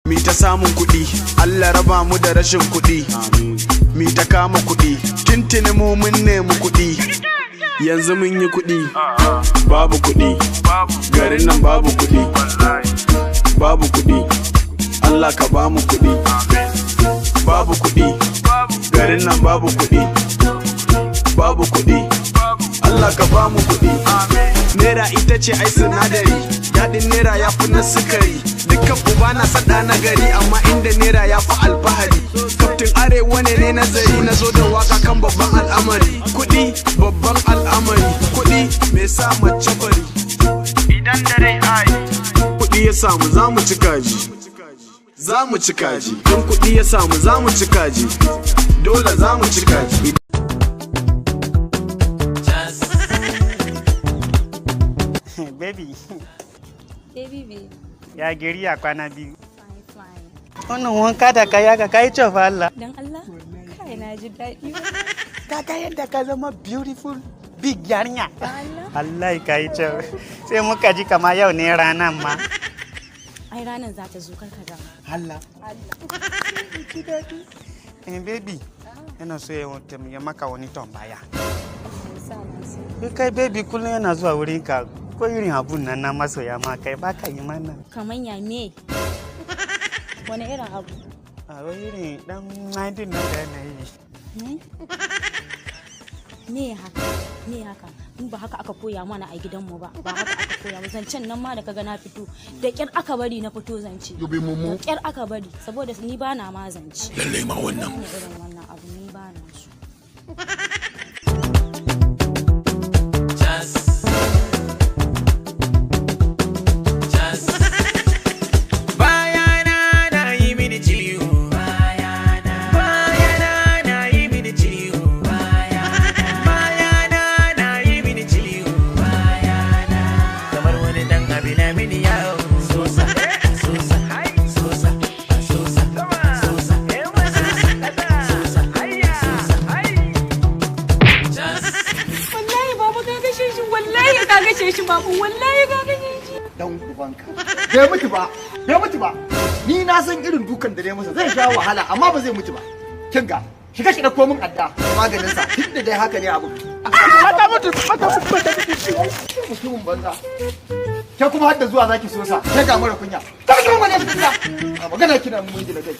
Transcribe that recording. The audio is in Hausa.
Mi ta samun kuɗi, Allah raba mu da rashin kuɗi. Mi ta kama kuɗi, tintini mu mun nemi kuɗi. Yanzu mun yi kuɗi, babu kuɗi, garin nan babu kuɗi, babu kuɗi, Allah ka ba mu kuɗi, babu kuɗi, garin nan babu kuɗi, babu kuɗi, Allah ka ba mu kuɗi. Naira ita ce ai sinadari, daɗin naira ya fi na sukari. Dukkan uba na son na gari, amma inda naira ya fi alfahari. Kaftin Arewa ne ne nazari, na zo da waka kan babban al'amari. Kuɗi babban al'amari, kuɗi mai sa mace bari. Idan da rai ai. Kuɗi ya samu, za mu ci kaji. Za mu ci kaji. In kuɗi ya samu, za mu ci kaji. Dole za mu ci kaji. Baby. Baby, baby. Ya gari, ya kwana biyu? Fine, fine. Wannan wanka da kai haka, kai kyau fa, Allah. Dan Allah? Kai, na ji daɗi. Ka ga yadda ka zama beautiful big yarinya. Dan Allah? Allah, ka yi kyau. Sai muka ji kama yau ne ranan ma. Ai ranar za ta zo, karka da. Allah. Allah. Ji daɗi. Eh baby, ina so ya maka wani tambaya. Sa na so. Kai baby, kullum yana zuwa wurin ka, ko irin abun nan na masoya ma kai baka yi mana. Kaman ya me? Wani irin abu? A wai irin dan 19 nan da yana yi. Hmm? Me haka? Me haka? In ba haka aka koya mana a gidanmu ba, ba haka aka koya ba. Zancen nan ma da kaga na fito, da kyar aka bari na fito zance. Da kyar aka bari, saboda ni ba na ma zance. Lallai ma wannan. Irin wannan abu ni ba na so. Bayana na yi mini ciwo. Bayana na yi mini ciwo. Bayana na yi mini ciwo. Kamar wani dan abi na mini yawo. Sosa, sosa, sosa, sosa, sosa, sosa, sosa. Wallahi baba, ka kashe shi, wallahi ka kashe shi baba, wallahi ka kashe shi. Dan ubanka bai mutu ba, bai mutu ba. Ni na san irin dukan da ne masa, zai sha wahala amma ba zai mutu ba. Kin ga, shiga ki dauko min adda, maganin sa, tunda dai haka ne abu. Mata mutu, mata mutu, mata mutu, mutumin banza. Ke kuma har da zuwa zaki so sa ke ga mara kunya. Ta ki mun wani gida a magana kina mun gida kai.